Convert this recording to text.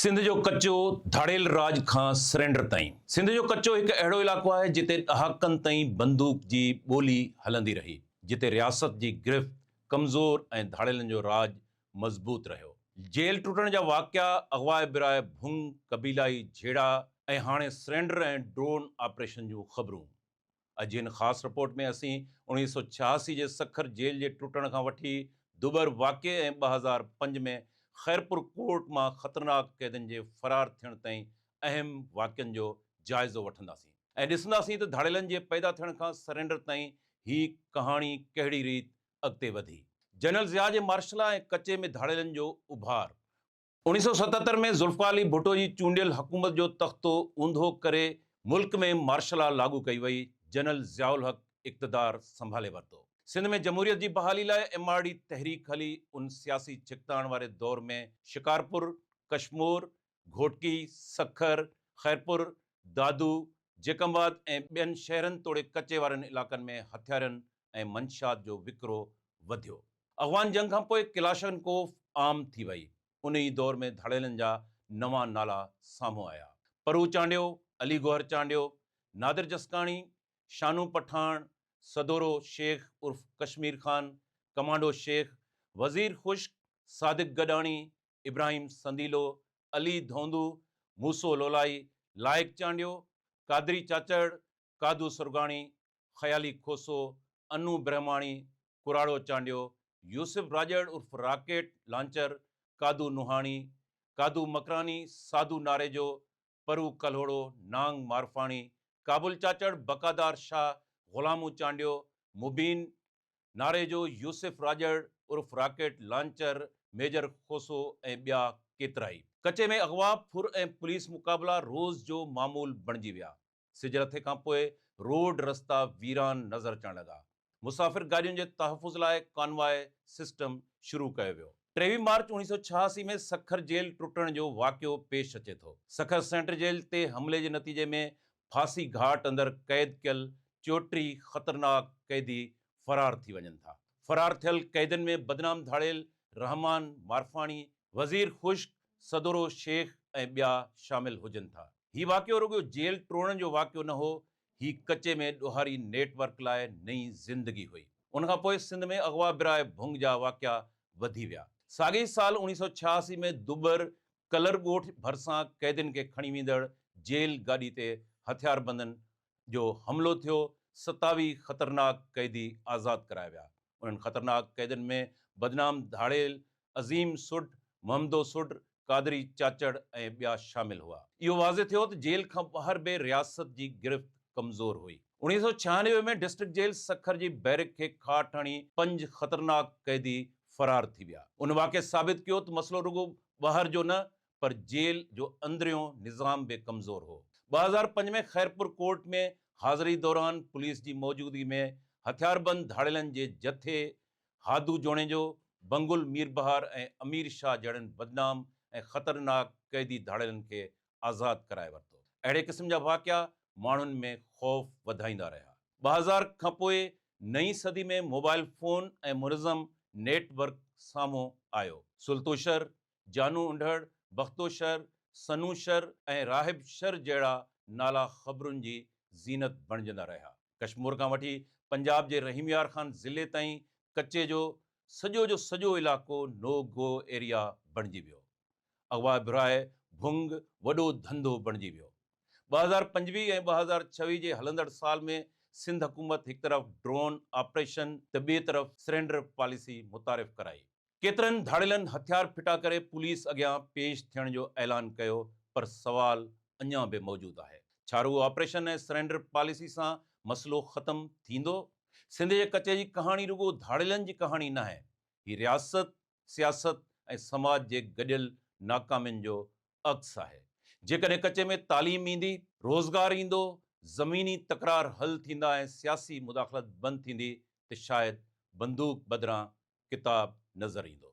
سنڌ جو ڪچو ڌاڙيل راڄ کان سرينڊر تائين. سنڌ جو ڪچو هڪ اهڙو علائقو آهي جتي ڏهاڪن تائين بندوق جي ٻولي هلندي رهي، جتي رياست جي گرفت ڪمزور ۽ ڌاڙيلن جو راڄ مضبوط رهيو. جيل ٽٽڻ جا واقعا، اغوا براء ڀنگ، قبيلائي جهيڙا ۽ هاڻي سرينڊر ۽ ڊرون آپريشن جون خبرون. اڄ هن خاص رپورٽ ۾ اسين 1986 جي سکر جيل جي ٽٽڻ کان وٺي دوبر واقعي ۽ 2005 ۾ خيرپور ڪورٽ مان خطرناڪ قيدين جي فرار ٿيڻ تائين اهم واقعن جو جائزو وٺنداسين ۽ ڏسنداسين ته ڌاڙيلن جي پيدا ٿيڻ کان سرينڊر تائين هي ڪهاڻي ڪهڙي ريت اڳتي وڌي. جنرل ضياء جي مارشلا ۽ ڪچي ۾ ڌاڙيلن جو اڀار. 1977 ۾ ذوالفقار علي ڀٽو جي چونڊيل حڪومت جو تختو اونڌو ڪري ملڪ ۾ مارشلا لاڳو ڪئي وئي، جنرل ضياء الحق اقتدار سنڀالي ورتو. سنڌ ۾ جمهوريت جي بحالي لاء ايم آر ڊي تحريڪ هلي، ان سياسي ڇڪتاڻ واري دور ۾ شڪارپور، ڪشمور، گهوٽڪي، سکر، خيرپور، دادو، جيڪب آباد ۽ ٻين شهرن توڙي ڪچي وارن علائقن ۾ هٿيارن ۽ منشيات جو وڪرو وڌيو. افغان جنگ کان پوء ڪلاشنڪوف عام ٿي وئي. ان ئي دور ۾ ڌاڙيلن جا نوان نالا سامهون آيا. پرو چانڊيو، علي گوهر چانڊيو، نادر جسڪاڻي، شانو پٺاڻ، سدورو شيخ عرف ڪشمير خان، ڪمانڊو شيخ، وزير خشڪ، صادق گڏاڻي، ابراهيم سنديلو، علي ڌوندو، موسو لولائي، لائق چانڊيو، قادري چاچڙ، قادو سرگاڻي، خيالي کوسو، انو برهماڻي، ڪراڙو چانڊيو، يوسف راڄڙ عرف راڪيٽ لانچر، قادو نوحاڻي، قادو مڪراني، سادو ناريجو، پرو ڪلهوڙو، نانگ مارفاڻي، ڪابل چاچڙ، بقادار شاهه، غلامو چانڊيو، مبين ناريجو، يوسف راڄڙ عرف راڪيٽ لانچر، ميجر کوسو ۽ ٻيا ڪيترائي. ڪچي ۾ اغوا، ڦر ۽ پوليس مقابلا روز جو معمول بڻجي ويا. سج لٿي کان پوء روڊ رستا ويران نظر اچڻ لڳا. مسافر گاڏين جي تحفظ لاء ڪانواء سسٽم شروع ڪيو ويو. 23 مارچ 1986 ۾ سکر جيل ٽٽڻ جو واقعو پيش اچي ٿو. سکر سينٽر جيل تي حملي جي نتيجي ۾ ڦاسي گهاٽ اندر قيد ڪيل 34 خطرناڪ قيدي فرار ٿي وڃن ٿا. فرار ٿيل قيدين ۾ بدنام ڌاڙيل رحمان مارفاڻي، وزير خشڪ، سدورو شيخ ۽ ٻيا شامل هجن ٿا. هي واقعو رڳو جيل ٽوڙڻ جو واقعو نه هو، هي ڪچي ۾ ڏوهاري نيٽ ورڪ لاء نئين زندگي هئي. ان کان پوء سنڌ ۾ اغوا براء ڀنگ جا واقعا وڌي ويا. ساڳئي سال 1986 ۾ دٻر ڪلر ڳوٺ ڀرسان قيدين کي کڻي ويندڙ جيل گاڏي تي هٿياربندن جو حملو ٿيو، 27 خطرناڪ قيدي آزاد ڪرايا ويا. انهن خطرناڪ قيدين ۾ بدنام ڌاڙيل عظيم سڊ، محمدو سڊ، قادري چاچڙ ۽ ٻيا شامل هئا. اهو واضح ٿيو ته جيل کان ٻاهر به رياست جي گرفت ڪمزور هئي. 1996 ۾ ڊسٽرڪٽ جيل سکر جي بئرڪ کي کاٽ هڻي پنج خطرناڪ قيدي فرار ٿي ويا. ان واقعي ثابت ڪيو ته مسئلو رڳو ٻاهر جو نه پر جيل جو اندريون نظام به ڪمزور هو. 2005 ۾ خيرپور ڪورٽ ۾ حاضري دوران پوليس جي موجودگي ۾ هٿياربند ڌاڙيلن جي جٿي هادو جوڻيجو، بنگل ميربحار ۽ امير شاهه جهڙن بدنام ۽ خطرناڪ قيدي ڌاڙيلن کي آزاد ڪرائي ورتو. اهڙي قسم جا واقعا ماڻهن ۾ خوف وڌائيندا رهيا. 2000 کانپوء نئين صدي ۾ موبائل فون ۽ منظم نيٽ ورڪ سامهون آيو. سلطو شھر، جانو انڍڙ، بختو شھر، سنو شھر ۽ راهب شھر جهڙا نالا خبرن جي زينت بڻجندا رهيا. ڪشمور کان وٺي پنجاب جي رحيم يار خان ضلعي تائين ڪچي جو سڄو جو سڄو علائقو نو گو ايريا بڻجي ويو. اغوا براء ڀنگ وڏو ڌنڌو بڻجي ويو. 2025 ۽ 2026 جي هلندڙ سال ۾ سنڌ حڪومت هڪ طرف ڊرون آپريشن ته ٻئي طرف سرينڊر پاليسي متعارف ڪرائي. ڪيترن ڌاڙيلن هٿيار ڦٽا ڪري پوليس اڳيان پيش ٿيڻ جو اعلان ڪيو پر سوال اڃا به موجود آهي ڇا رڳو آپريشن ۽ سرينڊر پاليسي سان مسئلو ختم ٿيندو؟ سنڌ جي ڪچي جي ڪهاڻي رڳو ڌاڙيلن جي ڪهاڻي ناهي، هي رياست، سياست ۽ سماج جي گڏيل ناڪامين جو عڪس آهي. جيڪڏهن ڪچي ۾ تعليم ايندي، روزگار ايندو، زميني تڪرار حل ٿيندا ۽ سياسي مداخلت بند ٿيندي ته شايد بندوق بدران ڪتاب نظر ايندو.